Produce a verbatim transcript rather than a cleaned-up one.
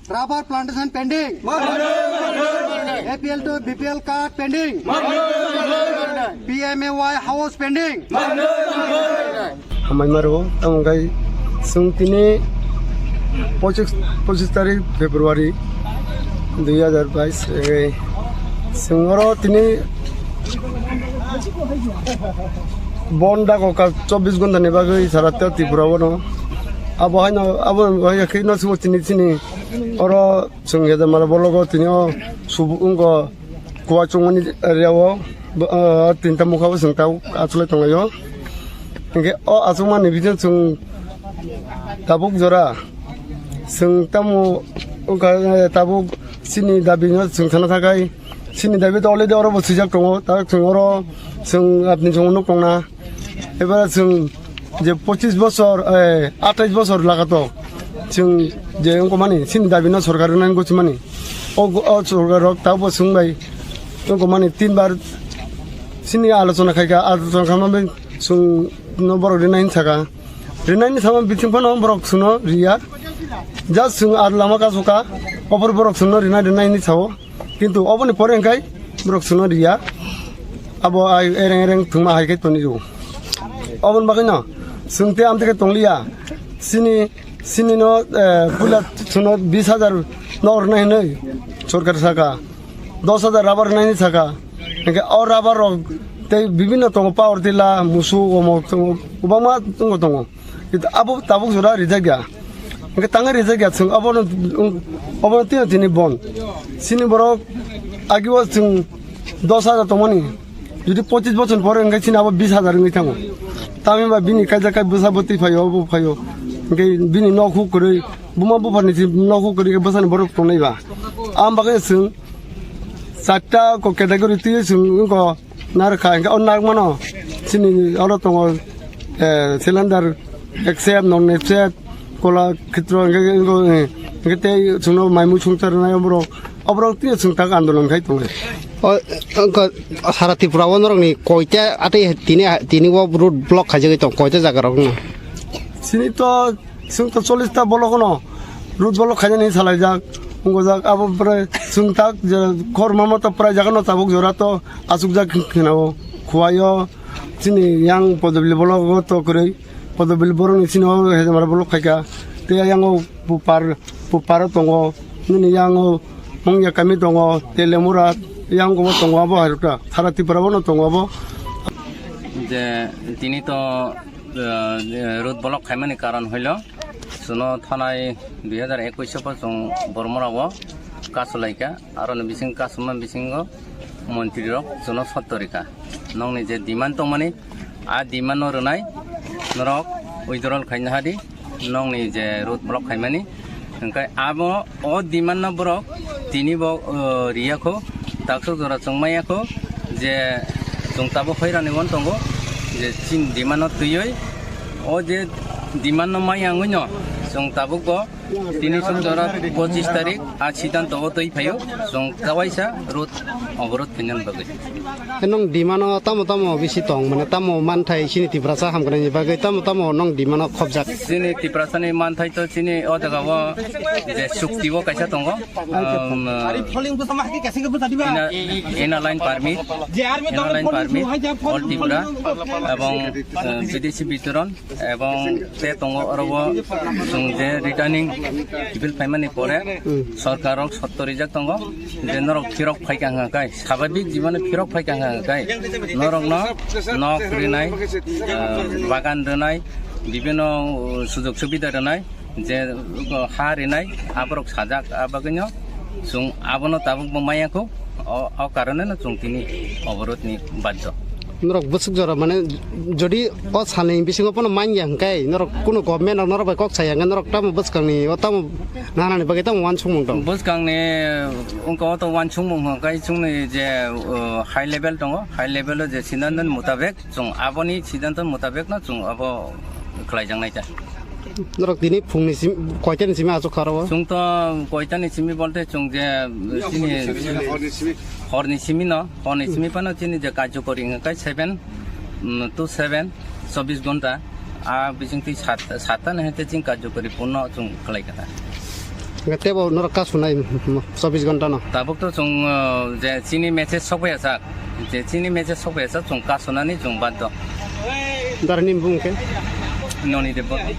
Rubber plantation pending. A P L to B P L card pending. P M A Y house pending. Hamai maro, tamo kai sung tini pochis, pochis tarik February dui hazar bais, eh, sung oro tini bon dago ka chobbish ghonta ni bagwi sara Tripura o no. Abo haino, abo hai khe no subo tini chini oro Chwng Yedamara bologo tini o subu wngkha kuwa chungmani area o, bo, ah, tinta mukha bo chwng tabuk achulai tonglaio. Hinkhe o achukmani bisingo chwng tabuk jora chwng tamo wngkha, eh, tabuk chini dabi no chwng sana thakai. Chini dabi to already oro bo swijak tongo, tabuk chwng oro chwng apni chwng nuk tongna. Ebara chwng je pochis bosor, eh, atais bosor lagato chwng je wngkha mani chini dabi no sorkar rwnani gochimani. O, o sorkar rok tabuk bo chwng bai wngkha mani tin bar chini alochona khaikha, alochona khamani chwng no borok rwnai hinwi saka. Rwnai hinwi sama bising phano borok chwngno riya. Just chwng ar lama kasukha, opor borok chwngno rwnai rwnai hinwi sao. Kintu oboni pore hwnkhe borok chwngno riya. Abo ai ereng ereng thwngma hai khe toni rw. Oboni bagwino chwng tei amtwi khe tongliya. Chini, chini no, eh, puila chwngno bis hajar no rwnai hinwi sorkar saka. Dos hajar rubber rwnai hinwi saka. Hinkhe o rubber rok tei bibinno tongo, power tila, musu, omok tongo, kwbangma tongo tongo. Kintu abo tabuk jora rijak ya. Hingke tangwi rijak ya chwng abono, abono tino tini bon. Chini borok agio chwng dos hajar tongmani. Jodi pochis bochor pore hingke chini abo bis hajar wngwi thango. Tamni ba bini kaisa kai bwsa bwtwi phaio, obo phaio. Hingke bini nok huk kwrwi, buma bupharni si nok huk kwrwi khe bwsani borok tongnai ba. Am bagwi chwng charta ko category twi chwng wngkha. Narwkha hingke o narwkmano chini oro tongo, eh, cylinder ek set, non ek set, kola khitro hingke, hingke, hingke tei chwngno mai mui songcha rwnai oborok, oborok tini chwng tak andolon khai tongo. O, wngkha sara Tripura o norokni koita atwi tini, tini o road block khaijagwi tong, koita jaga rokno? Chini to Chwng to chollish ta block no road block khainani salaijak, wngkojak, abo pore chwng tak je khorma moto prai jaga no tabuk jora to achukjak kheno Khowai o chini yang Podobili block o to kwrwi, Podobili borok ni chini o Hedamara block khaika, tei yang o Pupar, Pupar o tongo, nini yang o Mungya kami tongo, Telemura yang o tongo, abo hai rok ta sara Tripura o no tongo abo. Je tini to, eh, road block khaimani karon hwilo, chwngno thanai dui hazar ekush o bo chwng Bormora o kasulaikha, aroni bising kasuma bisingo montri rok chwngno sottorikha. Nokni je demand tongmani, a demand no rwnai norok withdrawal khaina hadi. Nokni je road block khaimani, hingke abo o demand no borok tini bo, o, riya kho, taksok jora chwng maya kho, je chwng tabuk hoirani wng tongo, je chini demand no twiwi o je demand no maya wngwi no chwng tabuk bo tini song jora pochis tarik a siddhanto o twi phaio, chwng kawaisa road oborot khainani bagwi. Nong demand o tamo tamo bisi tong, mane tamo manthai chini Tiprasa hamkrai ni bagwi tamo tamo nong demand o khobjak? Chini Tiprasa ni manthai to chini o jaga o je chukti o kaisa tongo, um, ina, ina line permit, ina line permit, all Tripura, ebong, eh, bidesi bitoron. Ebong te tongo oro o chwng je returning bill phaimani pore, hmm, sorkar rok sotto rijak tongo je norok phirok phaikha hwnka kai, swabhabik jibone phirok phaikha hwnka kai, norok no nok rinai, ah, bagan rinai, bibino, uh, sujog subida rinai, je, uh, ha rinai, aborok sajak, abagwino chwng abono tabuk bo maya kho. O, o karone no chwng tini oborodh ni baddo. Norok bwswk jora mane jodi o salni bisingo phano manya hwnkhe norok kunu government rok norok bai kok saya hwnkhe norok tamo bwskangni o tamo nanani bagwi tamo wansukmung tong? Bwskangni wngkha o to wansukmung hwnkhe chwngni je, o, high level tongo, high level o je siddhanto ni mutabek chwng aboni siddhanto mutabek no chwng abo khlaijaknai ta. Norok tini phungni sim-, koitani simi achuk kha oro? Chwng to koitani simi bolte chwng je chini horni simi no, horni simi phano chini je karjokori wngkha seven, mm, to seven, chobbish ghonta. A bising twi sat, satta ni hete chini karjokori punno chwng khlai kha. Hwnkhe tebo norok kasunai chobbish ghonta no. Tabuk to chwng, uh, je chini message sokphaiyasa, je chini message sokphaiyasa chwng kasunani chwng baddo. Dara nini bung khe? Noni Debbarma.